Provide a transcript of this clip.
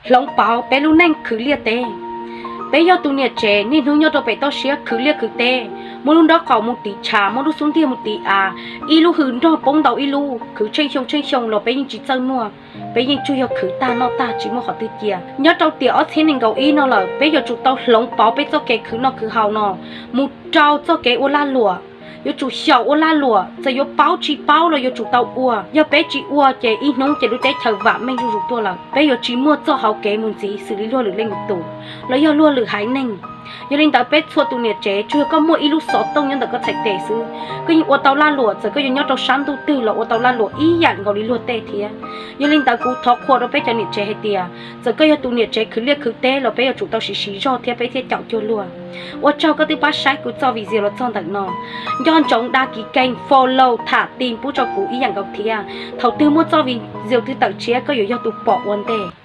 Hloov pauv peb lub neej khwv liaj teb. Peb yog tus niam tsev niaj hnub nyob rau pem toj siab khwv liaj khwv teb, muab lub nraub qaum mus tiv tshav, muab lub xub ntiag mus tiv av, ib lub hws nrog poob ntau ib lub, khwv tsheej xyoo tsheej xyoo los peb yeej tsis txawj muaj, peb yeej tsuas yog khwv tag noj tag tsis muaj qhov twg cia. Nyob rau tiam ob txhiab nees nkaum ib no lawm, peb yuav tsum tau hloov pauv peb txoj kev khwv noj khwv haus no mus rau txoj kev ua lag luam. Yuav tsum xyaum ua lag luam, txawm yuav paub tsis paub los yuav tsum tau ua. Yog peb tsis ua ces ib hnub ces lub teb chaws vam meej zuj zus tuaj lawm. Peb yuav tsis muaj txoj hauv kev mus ntxiv xws li luag lwm leej tus los yog luag lwm haiv neeg. Yog li ntawd peb txhua tus niam tsev, tsuas yog koj muaj ib lub xov tooj nyob ntawm koj txhais tes xwb, koj yeej ua tau lag luam, txawm koj yuav nyob rau sab ntuj twg los ua tau lag luam ib yam nkaus li luag tej thiab. Yog li ntawd kuv thov qhuas rau peb cov niam tsev hais tias, txawm koj yog tus niam tsev khwv liaj khwv teb los peb yuav tsum tau siv siv zog thiab peb thiaj caum cuag luag. Ua tsaug koj twb pab saib kuv txoj video los txog ntawm no. Nco ntsoov đăng ký kênh, follow, thả tim pub rau kuv ib yam nkaus thiab. Thaum twg muaj txoj video twg tawm tshiab koj yuav yog tus pom ua ntej.